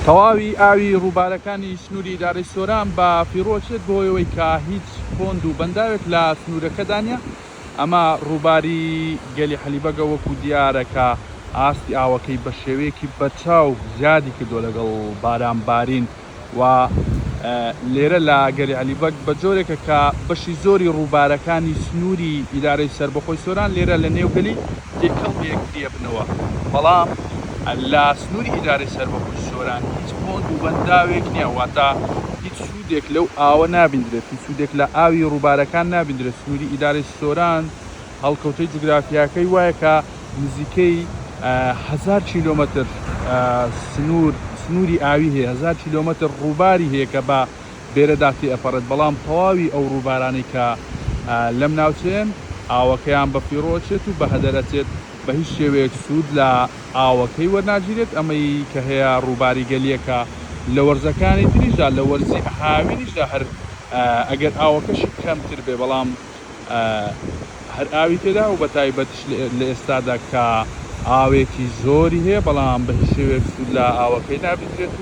تەواوی ئاوی ڕووبارەکانی سنووری ئیدارەی سۆران بە فیڕۆ چێت بەهۆی ئەوەی کە هیچ پۆند و بەنداوێک لە سنوورەکەدا نییە. ئەمە ڕووباری گەلی حەلیبەگە وەکو دیارە کە ئاستی ئاوەکەی بە شێوەیەکی بەرچاو زیادی کردووە لەگەڵ باران بارین و لێرە لە گەلی عەلی بەگ بە جۆرێکە کە بەشی زۆری ڕووبارەکانی سنووری ئیدارەی سەربەخۆی سۆران لێرە لە نێو گەلی تێکەڵ بە یەکتری ئەبنەوە بەڵام لە سنووری ئیدارەی سەربەخۆی سۆران هیچ پۆند و بەنداوێک نییە واتە هیچ سوودێک لەو ئاوە نابیندرێت هیچ سوودێک لە ئاوی ڕووبارەکان نابیندرێت سنووری ئیدارەی سۆران هەڵکەوتەی جوگرافیاکەی وایە کە نزیکەی هەزار کیلۆمەتر سنوور سنووری ئاوی هەیە، هەزار کیلۆمەتر ڕووباری هەیە کە بە بێرەدا تێئەپەڕێت، بەڵام تەواوی ئەو ڕووبارانەی کە لەم ناوچەیەن ئاوەکەیان بە فیڕۆ ئەچێت و بە هەدەر ئەچێت، بە هیچ شێوەیەک سوود لە ئاوەکەی وەرناگیرێت، ئەمەی کە هەیە ڕووباری گەلییە کە لە وەرزەکانی تریشدا لە وەرزی هاوینیشدا هەر ئەگەر ئاوەکەشی کەمتر بێ بەڵام هەر ئاوی تێدا و بەتایبەتیش لە ئێستادا کە ئاوێکی زۆری هەیە بەڵام بە هیچ شێوەیەک سوود لە ئاوەکەی نابیندرێت و.